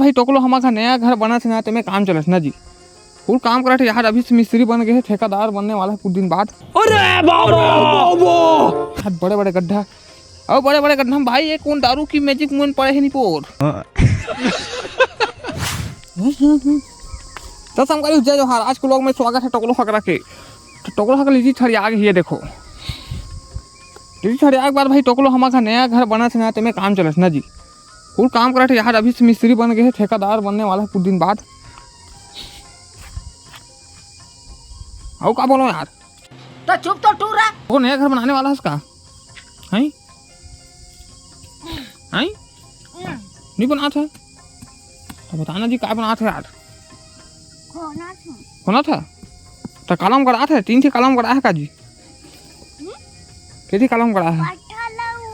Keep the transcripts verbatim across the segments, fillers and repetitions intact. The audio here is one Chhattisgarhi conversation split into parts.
भाई टोकलो, हमर घर नया घर बनत हे ना, तेमे काम चलत ना जी। फुल काम करत हे यार, अभी से मिस्त्री बन गए हे, ठेकेदार बनने वाला है कुछ दिन बाद। अरे बाबा! बड़े बड़े गड्ढा, अउ बड़े बड़े गड्ढा में भाई, ये कौन दारू की मैजिक मुंह में पड़े है निपोर। तो संगवारी, जय जोहार। आज के vlog में स्वागत है टोकलो हकरा के। तो टोकलो हकरा लीची छड़िया आ गई, ये देखो। लीची छड़िया के बाद भाई टोकलो, हमर घर नया घर बनत हे ना, तेमे काम चलत ना जी। फुल काम करत हे यार, अभी से मिस्त्री बन गए हे, ठेकेदार बनने वाला है कुछ दिन बाद। अउ का बोलो यार, तो चुप तो टूरा। वो नया घर बनाने वाला है इसका, हैं? हैं? नहीं बनात हे तो बताना जी, काय बनात हे यार? खोना था। खोना था? तो कलम गड़ा था, तीन ठे कलम गड़ा है का जी? हम्म? के ठे कलम गड़ा है? पत्थर ला वो,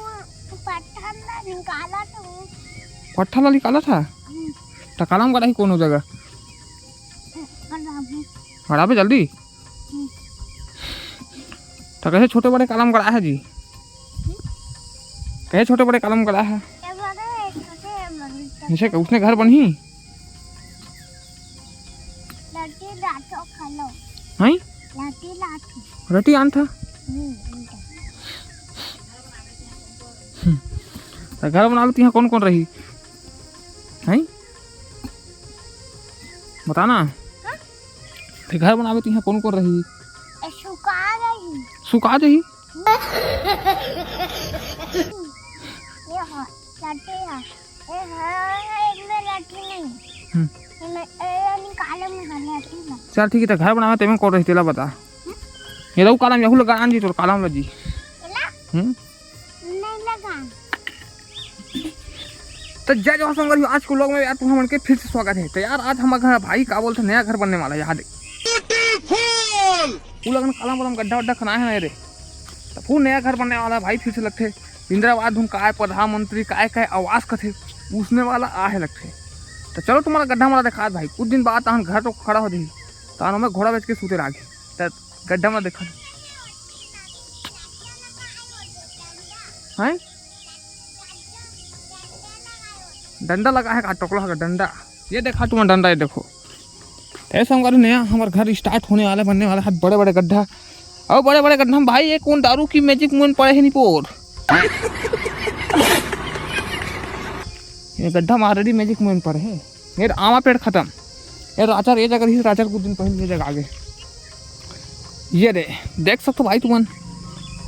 पत्थर ला निकाला था वो। पत्थर ला निकाला था? हम्म। तो कलम गड़ा ही कोनो जगह? हम्म, और बाबू। गड़ाबे जल्दी। हम्म। तो कहे छोटे बड़े कलम गड़ा है जी? हम्म? कहे छोटे बड़े कलम गड़ा है? ये बड़ा है, छोटे है, बड़ी है। जैसे कि उसने घर बनही? लट्टी लाठो खा लो। हैं? लट्टी लाठो। रटी आन था? हम्म, ठीक है। हम्म। तो घर बनावे तिहाँ कौन कौन रही? हैं? बताना। हाँ? ते घर बनावे तिहाँ कौन कौन रही? ए, सुका रही। सुका जाही? ये हो, लट्टी है। ए, हाँ, हाँ, इनमें लट्टी नहीं। हम्म। इनमें, ए, ये निकाले में है लट्टी ना। चल ठीक है, तो घर बनावे तेमे कौन रही, तेला बता। हम्म? ये लो कलम, यहू लगा आन जी, तोर कलम ला जी। चला? हम्म? नहीं लगा। तो जय जोहार संगवारी, आज के vlog में यार तुम हमन के फिर से स्वागत है। तो यार आज हमर घर भाई का बोलथे नया घर बनने वाला है, यहाँ देख। Beautiful! वो लगन कलम वलम गड्ढा वड्ढा खनाए है ना रे, तो फुल नया घर बनने वाला है भाई, फिर से लगथे इंदिरा आवास धुन काय प्रधानमंत्री काय काय आवास कथे, उसने वाला आ है लगथे। तो चलो तुम्हारा गड्ढा मारा दिखा भाई, कुछ दिन बाद तहन घर तो खड़ा हो जाही, तहन मैं घोड़ा बेच के सूते रह गए। तो गड्ढा में देखा हैं? डंडा लगा है का? टोकला का डंडा। ये देखा तुम डंडा, ये देखो। ऐसा हमारे नया हमारे घर start होने वाला, बनने वाला है। बड़े बड़े गड्ढा, और बड़े बड़े गड्ढा में भाई, ये कौन दारू की मैजिक मुंह में पड़े है निपोर? ये गड्ढा में already मैजिक मुंह में पड़े है। ये आमा पेड़ खत्म। ये राचर, ये जगह रही राचर, कुछ दिन पहले ये जगह आगे। ये दे, देख सकते हो भाई तुमन,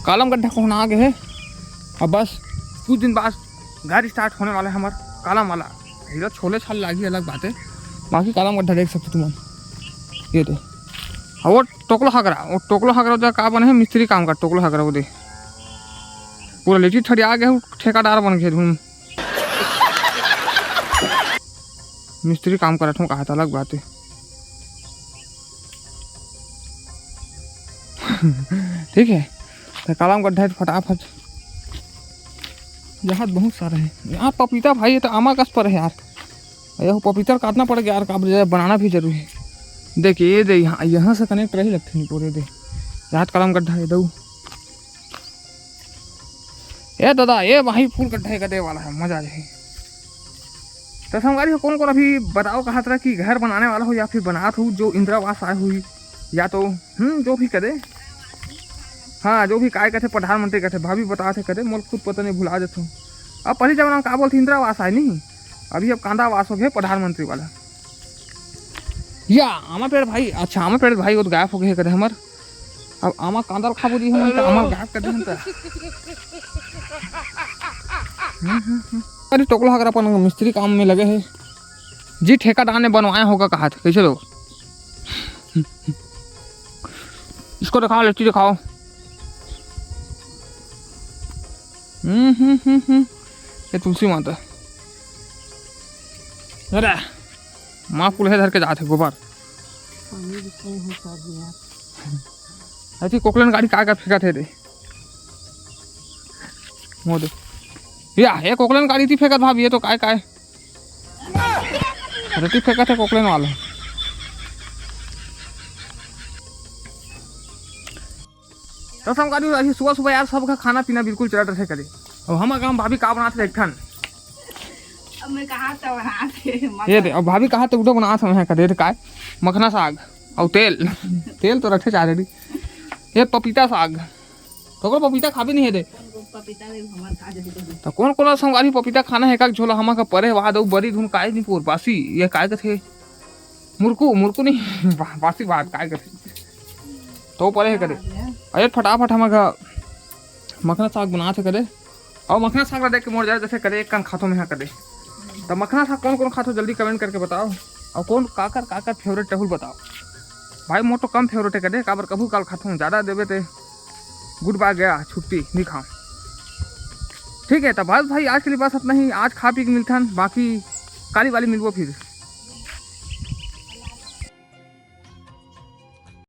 कालम गड्ढा कोहना आगे है। अब बस कुछ दिन बाद घर start होने वाला है हमार कालम वाला। इधर छोले छाल लागी, अलग बात है, बाकी कालम गड्ढा देख सकते हो तुमन। ये दे, अब वो टोकलो हगरा, वो टोकलो हगरा उधर का बने है, मिस्त्री काम का टोकलो हगरा, वो दे पूरा लेटी ठड़ी आगे है, ठेकादार बन गए धुन। मिस्त्री काम करत हूँ, कहा था अलग बात है। ठीक है, तो कालम गड्ढा है, तो फटाफट यहाँ बहुत सारे हैं। यहाँ पपीता भाई, ये तो आमा कस पर है यार। ये पपीता काटना पड़ गया यार, काबर बनाना भी जरूरी है। देखिए, ये दे, यहाँ, यहाँ से connect रही लगते हैं पूरे दे। यहाँ कालम गड्ढा है दऊ। ए दादा, ए भाई, फुल गड्ढा एक दे वाला है, मजा आ जाए। तो संगवारी हो, कौन कौन अभी बताओ, कहा तरह की घर बनाने वाला हो या फिर बनात हो, जो इंदिरा आवास आए हुई, या तो हम्म, जो भी करे, हाँ, जो भी काय कथे, प्रधानमंत्री कथे, भाभी बता थे कथे, मोल खुद पता नहीं, भुला जाता हूँ। अब पहले जमाना में का बोलते, इंदिरा आवास आए नहीं, अभी अब कांदा आवास हो गए प्रधानमंत्री वाला। या आमा पेड़ भाई, अच्छा, आमा पेड़ भाई, वो तो गायब हो गए कदे हमर। अब आमा कांदा खाबो जी हमन, तो आमा गायब कर दे हम तो। हम्म, हम्म, हम्म। अरे, टोकलो हगरा अपन मिस्त्री काम में लगे है जी, ठेकादार ने बनवाया होगा कहा था, कैसे लोग। इसको दिखाओ, लट्टी दिखाओ। हम्म, हम्म, हम्म, हम्म। ये तुलसी माता। अरे, माँ पुल है धर के जात है गोबर। पानी भी कम है शायद यार। अरे, कोकलन गाड़ी का, का फेंका थे रे? वो दे। या, ये कोकलन गाड़ी थी फेंकत भाभी, ये तो काय, काय? रति फेंकत है कोकलेन वाला। तो संगवारी, अभी सुबह सुबह यार सबका खाना पीना बिल्कुल चलत रहे करे। और हमर गाँव भाभी का बनात रहे एक ठन। मैं कहा था वहाँ से, ये दे, अब भाभी कहा तो उठो बनात हवं कदे, काय मखना साग अउ तेल, तेल तो रखे चाह रही। ये पपीता साग, तो ओकरो पपीता खाबे नहीं हे दे। पपीता भी हमार खा जल्दी कर दे। तो कौन कौन संगवारी पपीता खाना हे, एक झोला हमा का परे वाद अउ बरी धुन काय नहीं पोर बासी, ये काय कथे, मुरकू, मुरकू नहीं, बा-, बासी बात काय कथे, तो परे हे करे। अरे फटाफट हमा का मखना साग बनात हे करे। अउ मखना साग ला देख के मोर जरा जैसे करे, एक कन खाथो में हा करे। तो मखना साग कौन कौन खाथो जल्दी comment करके बताओ। अउ कौन काकर काकर favourite टहुल बताओ। भाई मोर तो कम favourite हे करे, काबर कभू काल खाथो, ज्यादा देबे ते good bye गया छुट्टी नहीं खाओ। ठीक है, तो बस भाई आज के लिए बस इतना ही। आज खा पी के मिलथन, बाकी काली वाली मिलबो फिर।